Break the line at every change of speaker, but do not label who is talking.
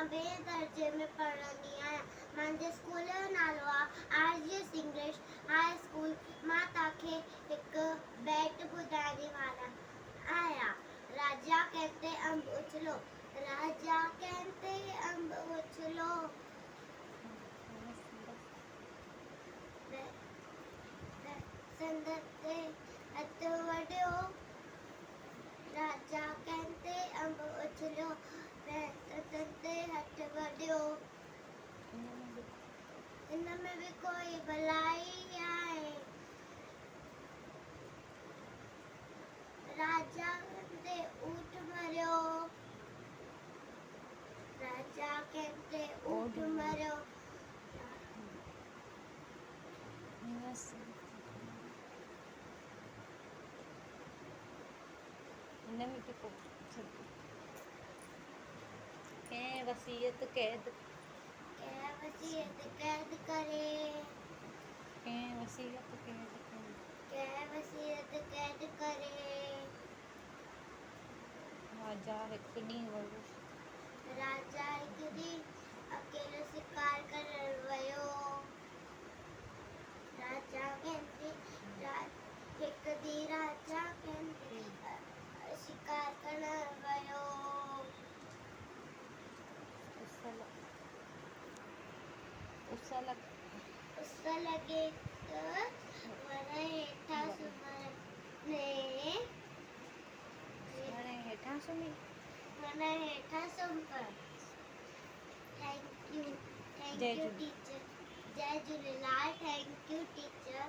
مان ٻئي درجي ۾ پڙهندي آهيان. منهنجي اسڪول جو نالو آهي R G S English high school. مان توهان کي هڪ بيت ٻڌائڻ وارا آهيان. راجا ڪنهن تي انب اڇلو، راجا ڪنهن تي انب اڇلو. سندس تي هٿ وڍيو. راجا ڪنهن تي انب اڇليو، تنهن تي هٿ وڍيو. ان ۾ به ڪوئي ڀلائي آهي. راجا ڪنهن تي اٺ مريو. راجا ڪنهن تي اٺ مريو.
هن ۾ به ڪو ڪنهن وصيت قيد.
ڪنهن وصيت قيد ڪري.
ڪنهن وصيت قيد ڪري.
ڪنهن وصيت قيد ڪري.
راجا هڪ ڏينهن ويو.
راجا هڪ ڏينهن اڪيلو شڪار ڪرڻ ويو. راجا ڪنهن تي هڪ ڏينهن راجا ڪنهن تي شڪار ڪرڻ ويو. اس لڳي ته وڻ هيٺان سمهڻ.
وڻ هيٺان سمهي.
وڻ هيٺان سمهي پئي. Thank you thank you teacher. Jai Jhulelal thank you teacher.